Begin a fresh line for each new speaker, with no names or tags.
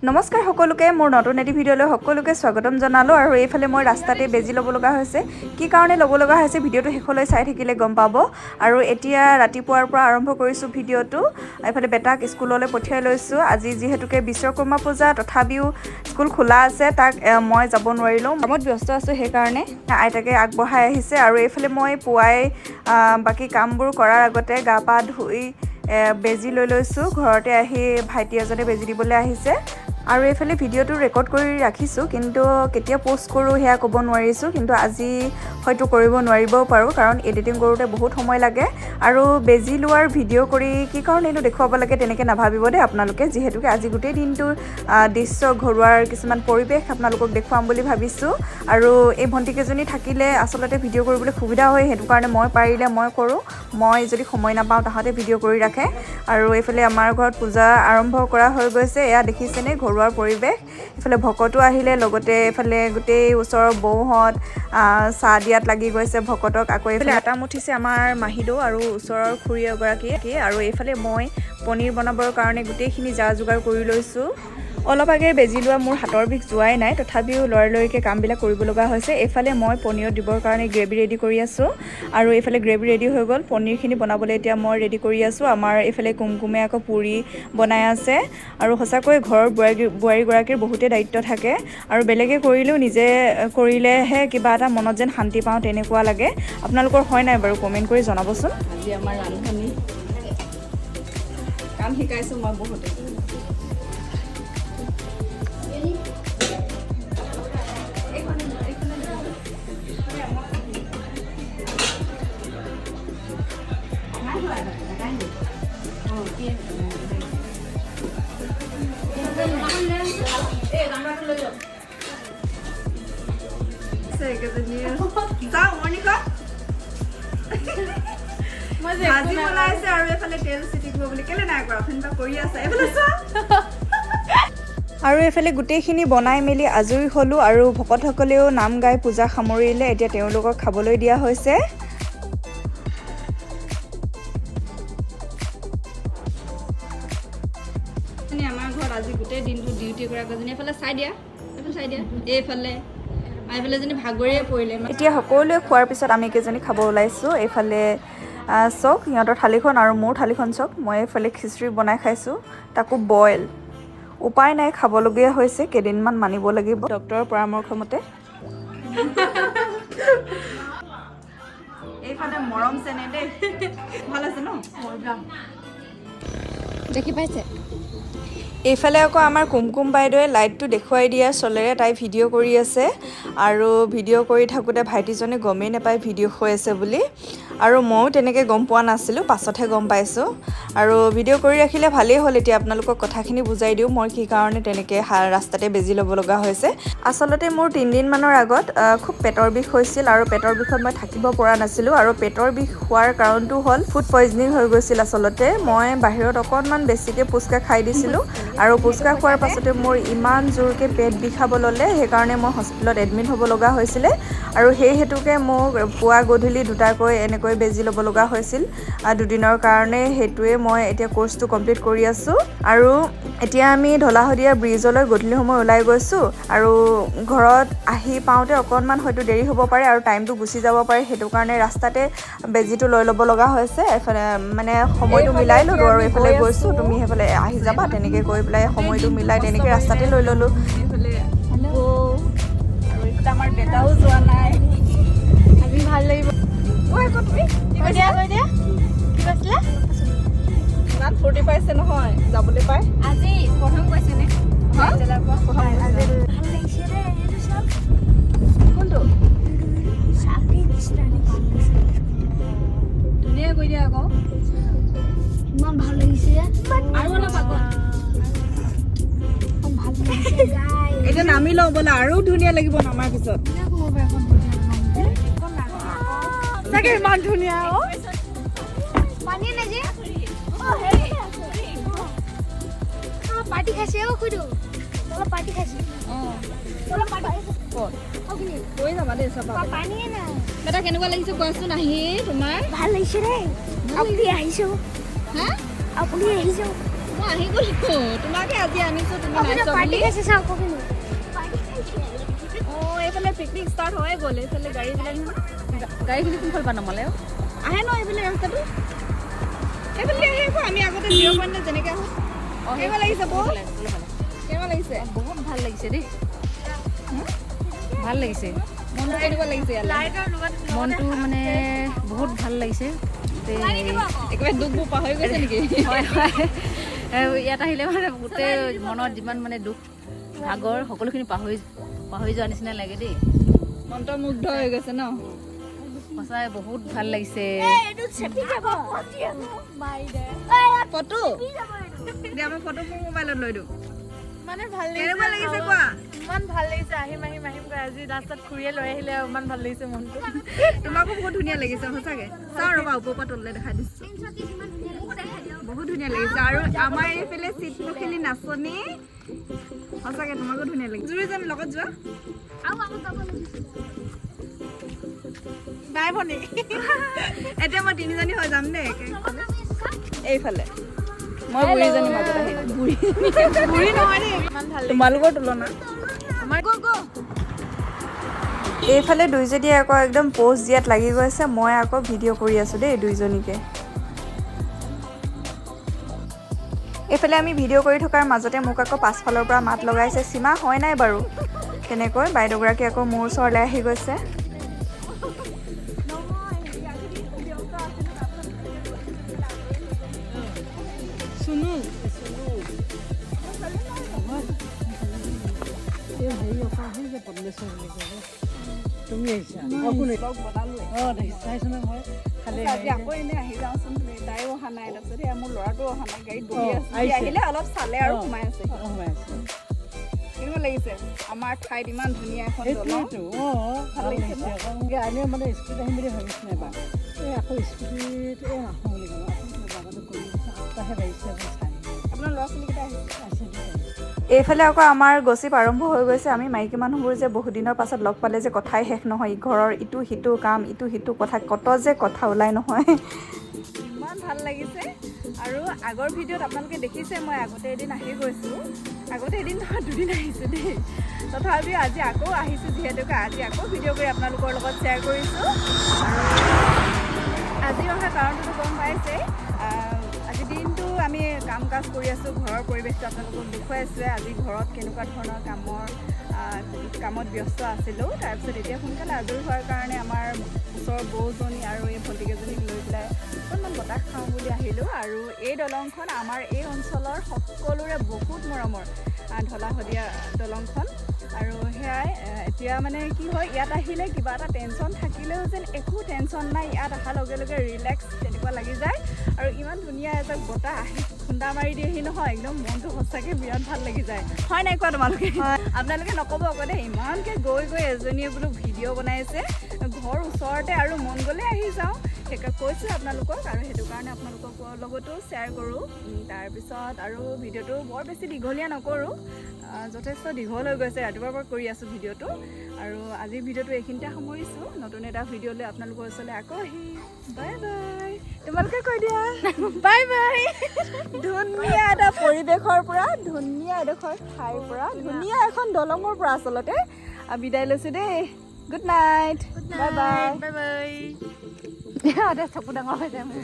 নমস্কাৰ সকলোকে, মোৰ নতুন এটি ভিডিঅ'লৈ সকলোকে স্বাগতম জনালোঁ। আৰু এইফালে মই ৰাস্তাতে বেজি ল'ব লগা হৈছে। কি কাৰণে ল'ব লগা হৈছে, ভিডিঅ'টো শেষলৈ চাই থাকিলে গম পাব। আৰু এতিয়া ৰাতিপুৱাৰ পৰা আৰম্ভ কৰিছোঁ ভিডিঅ'টো। এইফালে বেটাক স্কুললৈ পঠিয়াই লৈছোঁ। আজি যিহেতুকে বিশ্বকৰ্মা পূজা, তথাপিও স্কুল খোলা আছে। তাক মই যাব নোৱাৰিলোঁ, কামত ব্যস্ত আছোঁ, সেইকাৰণে আইতাকে আগবঢ়াই আহিছে। আৰু এইফালে মই পুৱাই বাকী কামবোৰ কৰাৰ আগতে গা পা ধুই বেজি লৈ লৈছোঁ। ঘৰতে আহি ভাইটি এজনে বেজি দিবলৈ আহিছে। আৰু এইফালে ভিডিঅ'টো ৰেকৰ্ড কৰি ৰাখিছোঁ, কিন্তু কেতিয়া প'ষ্ট কৰোঁ সেয়া ক'ব নোৱাৰিছোঁ। কিন্তু আজি হয়তো কৰিব নোৱাৰিবও পাৰোঁ, কাৰণ এডিটিং কৰোঁতে বহুত সময় লাগে। আৰু বেজি লোৱাৰ ভিডিঅ' কৰি কি কাৰণেনো দেখুৱাব লাগে, তেনেকৈ নাভাবিব দেই আপোনালোকে। যিহেতুকে আজি গোটেই দিনটোৰ দৃশ্য, ঘৰুৱাৰ কিছুমান পৰিৱেশ আপোনালোকক দেখুৱাম বুলি ভাবিছোঁ। আৰু এই ভণ্টিকেইজনী থাকিলে আচলতে ভিডিঅ' কৰিবলৈ সুবিধা হয়, সেইটো কাৰণে মই পাৰিলে মই কৰোঁ। মই যদি সময় নাপাওঁ, তাহাঁতে ভিডিঅ' কৰি ৰাখে। আৰু এইফালে আমাৰ ঘৰত পূজা আৰম্ভ কৰা হৈ গৈছে। এয়া দেখিছেনে ঘৰুৱাৰ পৰিৱেশ? এইফালে ভকতো আহিলে, লগতে এইফালে গোটেই ওচৰৰ বৌহঁত চাহ দিয়াত লাগি গৈছে ভকতক। আকৌ এইফালে আটা মুঠিছে আমাৰ মাহীদৌ আৰু ওচৰৰ খুৰী এগৰাকীয়ে। আৰু এইফালে মই পনীৰ বনাবৰ কাৰণে গোটেইখিনি যা যোগাৰ কৰি লৈছোঁ। অলপ আগে বেজি লোৱা মোৰ হাতৰ বিষ যোৱাই নাই, তথাপিও লৰালৰিকৈ কামবিলাক কৰিব লগা হৈছে। এইফালে মই পনীৰত দিবৰ কাৰণে গ্ৰেভি ৰেডি কৰি আছোঁ। আৰু এইফালে গ্ৰেভি ৰেডি হৈ গ'ল। পনীৰখিনি বনাবলৈ এতিয়া মই ৰেডি কৰি আছোঁ। আমাৰ এইফালে কুমকুমে আকৌ পুৰি বনাই আছে। আৰু সঁচাকৈ ঘৰৰ বোৱাৰীগৰাকীৰ বহুতেই দায়িত্ব থাকে। আৰু বেলেগে কৰিলেও নিজে কৰিলেহে কিবা এটা মনত যেন শান্তি পাওঁ, তেনেকুৱা লাগে। আপোনালোকৰ হয় নাই বাৰু, কমেণ্ট কৰি জনাবচোন।
আজি আমাৰ ৰান্ধনি কাম শিকাইছোঁ মই বহুতে।
যাওঁ মৰ্ণিকা। ভাজি বনাইছে আৰু এইফালে তেল চিটিকিব বুলি কেলে নাই কৰা, ফেন কৰি আছে। এইফালে চোৱা। আৰু এইফালে গোটেইখিনি বনাই মেলি আজৰি হ'লোঁ আৰু ভকতসকলেও নাম গাই পূজা সামৰিলে। এতিয়া তেওঁলোকক খাবলৈ দিয়া হৈছে।
মানে আমাৰ ঘৰত আজি গোটেই দিনটো ডিউটি কৰা কেইজনী, এইফালে চাই দিয়া, এইফালে চাই দিয়া, এইফালে এইফালে এজনী ভাগৰিয়ে পৰিলে।
এতিয়া সকলোৱে খোৱাৰ পিছত আমি কেইজনী খাব ওলাইছোঁ। এইফালে চাওক সিহঁতৰ থালিখন আৰু মোৰ থালিখন চাওক। মই এইফালে খিচিৰি বনাই খাইছোঁ, তাকো বইল। উপায় নাই, খাবলগীয়া হৈছে। কেইদিনমান মানিব লাগিব ডক্তৰৰ পৰামৰ্শ মতে। এইফালে মৰম চেনেহ দেই, ভাল আছে ন?
দেখি পাইছে।
এইফালে আকৌ আমাৰ কুমকুম বাইদেৱে লাইটটো দেখুৱাই দিয়াৰ চলেৰে তাই ভিডিঅ' কৰি আছে। আৰু ভিডিঅ' কৰি থাকোঁতে ভাইটিজনে গমেই নাপায় ভিডিঅ' হৈ আছে বুলি। আৰু ময়ো তেনেকৈ গম পোৱা নাছিলোঁ, পাছতহে গম পাইছোঁ। আৰু ভিডিঅ' কৰি ৰাখিলে ভালেই হ'ল। এতিয়া আপোনালোকক কথাখিনি বুজাই দিওঁ, মই কি কাৰণে তেনেকৈ ৰাস্তাতে বেজি ল'ব লগা হৈছে। আচলতে মোৰ 3 দিনমানৰ আগত খুব পেটৰ বিষ হৈছিল আৰু পেটৰ বিষত মই থাকিব পৰা নাছিলোঁ। আৰু পেটৰ বিষ হোৱাৰ কাৰণটো হ'ল ফুড পয়জনিং হৈ গৈছিল। আচলতে মই বাহিৰত অকণমান বেছিকৈ পুচকা খাই দিছিলোঁ আৰু পুচকা খোৱাৰ পাছতে মোৰ ইমান জোৰকৈ পেট বিষাব ল'লে, সেইকাৰণে মই হস্পিটেলত এডমিট হ'ব লগা হৈছিলে। আৰু সেই হেতুকে মোক পুৱা গধূলি দুটাকৈ এনেকৈ বেজি ল'ব লগা হৈছিল দুদিনৰ কাৰণে। সেইটোৱে মই এতিয়া কৰ্চটো কমপ্লিট কৰি আছোঁ। আৰু এতিয়া আমি ঢলা শদিয়া ব্ৰিজলৈ গধূলি সময় ওলাই গৈছোঁ। আৰু ঘৰত আহি পাওঁতে অকণমান হয়তো দেৰি হ'ব পাৰে আৰু টাইমটো গুচি যাব পাৰে, সেইটো কাৰণে ৰাস্তাতে বেজীটো লৈ ল'ব লগা হৈছে। এইফালে মানে সময়টো মিলাই ল'লোঁ আৰু এইফালে গৈছোঁ, তুমি সেইফালে আহি যাবা, তেনেকৈ কৈ পেলাই সময়টো মিলাই তেনেকৈ ৰাস্তাতে লৈ ল'লোঁ।
এইফালে বৌ আৰু এইফালে আমাৰ দেউতাও যোৱা নাই।
আজি ভাল লাগিব।
ঐ, আকৌ তুমি কি
কৈ দিয়া, কৈ দিয়া, কি কৈছিলা?
ইমান ফূৰ্তি পাইছে নহয় যাবলৈ পাই।
আজি প্ৰথম কৈছেনে?
হা? প্ৰথম গৈছে।
ভাল লাগিছে দেই, এইটো চাওক।
কোনটো?
চাকি নিচিনা লাগিছে।
ধুনীয়া কৈ দিয়া আকৌ।
ইমান ভাল লাগিছে। আৰু অলপ আগত ভাল লাগিছে গাইজ।
এতিয়া নামি লওঁ ব'লা, আৰু ধুনীয়া লাগিব নামাৰ পিছত। চাগে ইমান ধুনীয়া অ।
পানী নাই যে। অ, হেৰি আছে। অ, পাৰ্টি খাইছে। অ খুইদো, অলপ পাৰ্টি খাইছে, অলপ পাৰ্টি খাইছে।
ক'ত?
অগ্নি।
লৈ যাবা দেই চাবা।
পানীয়ে নাই।
বেটা, কেনেকুৱা লাগিছে কোৱাচোন আহি তোমাৰ?
ভাল লাগিছে দেই। আপুনি আহিছো।
হা?
আপুনি আহিছো।
মই আহি গ'লো, তোমাকে আজি আনিছো, তুমি নাই চোৱা
পাৰ্টি
বুলি।
খাইছে, চাওঁ কফি পাৰ্টি খাইছে।
অঁ, এইফালে পিকনিক ষ্টাৰ্ট হৈয়ে গ'ল। এইফালে গাড়ীবিলাক
গাড়ীখিনি কোনফালৰ পৰা নমালে অ'?
আহে ন এইফালে, ৰাস্তাটো সেইফালে আহে আকৌ। আমি আগতে জিৰ' পইণ্টত যেনেকৈ আহোঁ। কেনেকুৱা লাগিছে বৌ? কেনেকুৱা লাগিছে?
বহুত ভাল লাগিছে দেই, ভাল লাগিছে।
মনটো কেনেকুৱা লাগিছে ইয়ালৈ?
মনটো মানে বহুত ভাল লাগিছে গোটেই।
একেবাৰে দুখবোৰ পাহৰি গৈছে নেকি?
হয়, ইয়াত আহিলে মানে গোটেই মনত যিমান মানে দুখ ভাগৰ সকলোখিনি পাহৰি পাহৰি যোৱা নিচিনা লাগে দেই।
মন্ত্ৰমুগ্ধ হৈ গৈছে ন?
সঁচাই বহুত ভাল লাগিছে।
এইটো চেপি যাব।
ফটো দে, আমাৰ ফটো মোৰ মোবাইলত লৈ দিওঁ।
মানে ভাল লাগিছে।
কেনেকুৱা লাগিছে কোৱা?
ইমান ভাল লাগিছে। আহিম আহিম আহিম কৈ আজি লাষ্টত খুৰীয়ে লৈ আহিলে আৰু ইমান ভাল লাগিছে মনটো।
তোমাকো বহুত ধুনীয়া লাগিছে সঁচাকে। চাওঁ ৰ'বা, ওপৰৰ পৰা তললৈ দেখাই দিছোঁ। বহুত ধুনীয়া লাগিছে। আৰু আমাৰ এইফালে চিত্ৰশিলী নাচনী, সঁচাকে তোমাকো ধুনীয়া লাগিছে। জুৰি যাম লগত যোৱা।
আৰু আমাক যাব লাগিছিল।
বাই ভনী।
এতিয়া মই তিনিজনী হৈ যাম দেই। এইফালে মই বুঢ়ীজনী মাজত আহিলোঁ। বুঢ়ী বুঢ়ী নহয় দেই।
ইমান ভাল।
তোমালোকৰ তুলনা।
এইফালে দুইজনীয়ে আকৌ একদম প'জ দিয়াত লাগি গৈছে, মই আকৌ ভিডিঅ' কৰি আছোঁ দেই দুইজনীকে। এইফালে আমি ভিডিঅ' কৰি থকাৰ মাজতে মোক আকৌ পাছফালৰ পৰা মাত লগাইছে, "সীমা হয় নাই বাৰু?" তেনেকৈ বাইদেউগৰাকী আকৌ মোৰ ওচৰলৈ আহি গৈছে।
তুমি আহিছা আৰু কোন? অঁ, দেখিছা, চাইছো নহয় মই খালি।
আজি আকৌ এনেই আহি যাওঁচোন তুমি। তাইও অহা নাই, তাৰপিছত সেয়া মোৰ ল'ৰাটোও অহা নাই, গাড়ীত বহি আছে। সি
আহিছে।
আহিলে অলপ চালে আৰু সোমাই আছে।
সোমাই আছে।
কেনেকুৱা লাগিছে আমাৰ ঠাইত ইমান ধুনীয়া এখন দলং?
সেইটোৱেতো, অঁ, ভাল লাগিছে আকৌ। আমি মানে স্কুটিত আহিম বুলি ভাবিছিলোঁ এবাৰ, এই আকৌ স্কুটিত এই নাহোঁ বুলি ক'লোঁ। আকৌ বাবাটো কৰি 8টাহে বাজিছে আকৌ চাই।
আপোনাৰ ল'ৰা ছোৱালীকেইটা আহিছে?
আহিছে, দুটা আহিছে।
এইফালে আকৌ আমাৰ গচিপ আৰম্ভ হৈ গৈছে। আমি মাইকী মানুহবোৰ যে বহুত দিনৰ পাছত লগ পালে যে কথাই শেষ নহয়, ঘৰৰ ইটো সিটো কাম, ইটো সিটো কথা, কত যে কথা ওলাই নহয়।
ইমান ভাল লাগিছে। আৰু আগৰ ভিডিঅ'ত আপোনালোকে দেখিছে, মই আগতে এদিন আহি গৈছোঁ। আগতে এদিন নহয়, দুদিন আহিছোঁ দেই। তথাপিও আজি আকৌ আহিছোঁ, যিহেতুকে আজি আকৌ ভিডিঅ' কৰি আপোনালোকৰ লগত শ্বেয়াৰ কৰিছোঁ। আৰু আজি অহা কাৰণটোতো গম পাইছে। আজি দিনটো আমি কাম কাজ কৰি আছোঁ, ঘৰৰ পৰিৱেশটো আপোনালোকক দেখুৱাইছোঁৱে। আজি ঘৰত কেনেকুৱা ধৰণৰ কামত ব্যস্ত আছিলোঁ। তাৰপিছত এতিয়া সোনকালে আজৰি হোৱাৰ কাৰণে আমাৰ ওচৰৰ বৌজনী আৰু এই ভণ্টিকেইজনীক লৈ পেলাই অকণমান বতাহ খাওঁ বুলি আহিলোঁ। আৰু এই দলংখন আমাৰ এই অঞ্চলৰ সকলোৰে বহুত মৰমৰ, ঢলা শদিয়া দলংখন। আৰু সেয়াই, এতিয়া মানে কি হয়, ইয়াত আহিলে কিবা এটা টেনশ্যন থাকিলেও যেন একো টেনশ্যন নাই, ইয়াত অহাৰ লগে লগে ৰিলেক্স তেনেকুৱা লাগি যায়। আৰু ইমান ধুনীয়া এজাক বতাহ আহি খুন্দা মাৰি দিয়েহি নহয়, একদম মনটো সঁচাকৈ বিৰাট ভাল লাগি যায়। হয় নাই কোৱা তোমালোকে? আপোনালোকে নক'ব আকৌ দেই, ইমানকৈ গৈ গৈ এজনীয়ে বোলো ভিডিঅ' বনাইছে। ঘৰ ওচৰতে আৰু মন গ'লে আহি যাওঁ, সেইকাৰণে কৈছোঁ আপোনালোকক আৰু সেইটো কাৰণে আপোনালোকৰ লগতো শ্বেয়াৰ কৰোঁ। তাৰপিছত আৰু ভিডিঅ'টো বৰ বেছি দীঘলীয়া নকৰোঁ, যথেষ্ট দীঘল হৈ গৈছে, ৰাতিপুৱাৰ পৰা কৰি আছোঁ ভিডিঅ'টো। আৰু আজিৰ ভিডিঅ'টো এইখিনিতে সামৰিছোঁ। নতুন এটা ভিডিঅ' লৈ আপোনালোকৰ ওচৰলৈ আকৌ আহিম। Bye bye. তোমালোকে কৈ দিয়া।
Bye bye.
ধুনীয়া এটা পৰিৱেশৰ পৰা, ধুনীয়া এডোখৰ ঠাইৰ পৰা, ধুনীয়া এখন দলঙৰ পৰা আচলতে বিদায় লৈছোঁ দেই। Good night, bye bye.
Bye bye.
চকু ডাঙৰ হৈ যায় মোৰ।